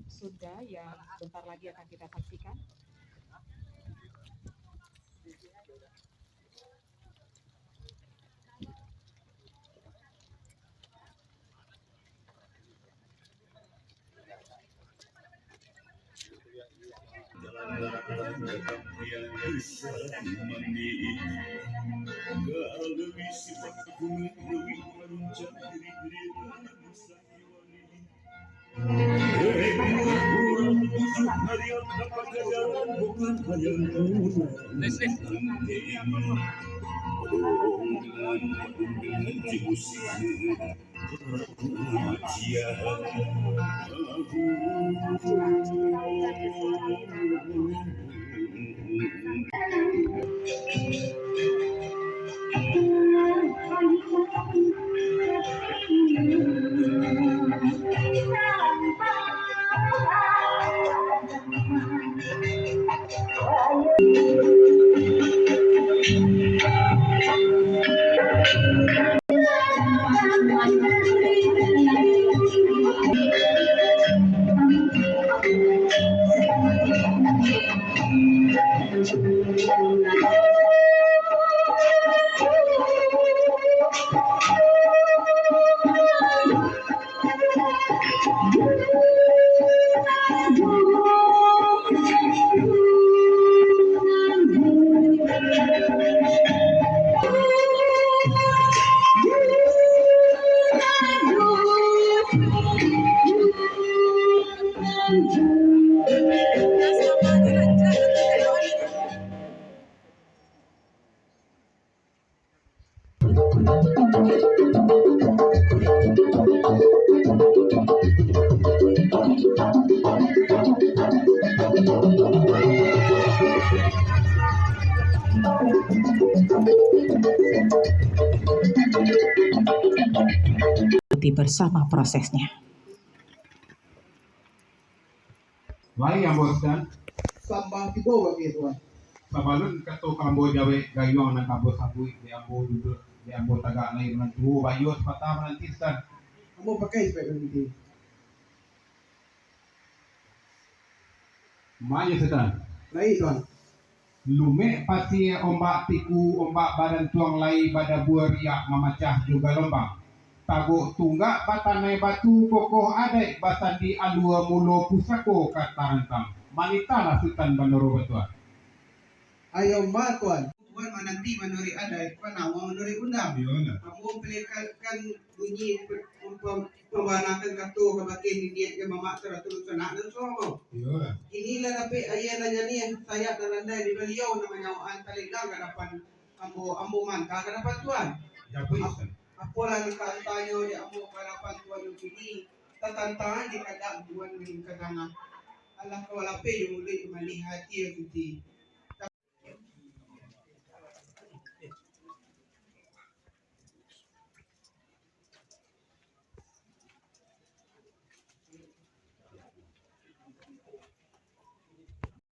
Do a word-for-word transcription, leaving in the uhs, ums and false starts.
Sunda yang sebentar lagi akan kita saksikan. Ikuti bersama prosesnya. Lai, ambo Sutan. Sambah tibo bagi Tuan. Sabalun kato ka ambo jawek, gayuang nan ka ambo sabuik, di ambo duduak, di ambo tagak lai, urang tuo baiyo sapatah mananti, Sutan. Ambo pakai sipek mananti. Mano, Sutan? Lai, Tuan. Lumek pasie ombak tiku, ombak badantuang lai badabua riak mamacah jo galombang. Tagok tunggak batanai batu, kokoh adaik basandi alua, mulo pusako ka tarantang. Manitahlah Sutan Bandaro Batuah. Ayo ma, Tuan. Tuan mananti manuruik adaik, panawang manuruik undang. Iyolah. Ambo pilihkan bunyi pe-, pem-, pambanakan kato kabake niniak jo mamak sarato sanak nan suamo. Iyolah. Kini lah dapek aia nan janiah, sayak nan landai di baliau nan manyawakan talinggang ka dapan ambo, ambo manta ka dapan Tuan. Ap-, apolah nan ka antanyo di ambo ka dapan Tuan kini, tatantangan di kadak Tuan nan ka tangah. Alah ka lapeh jo muluik, manih ati suci.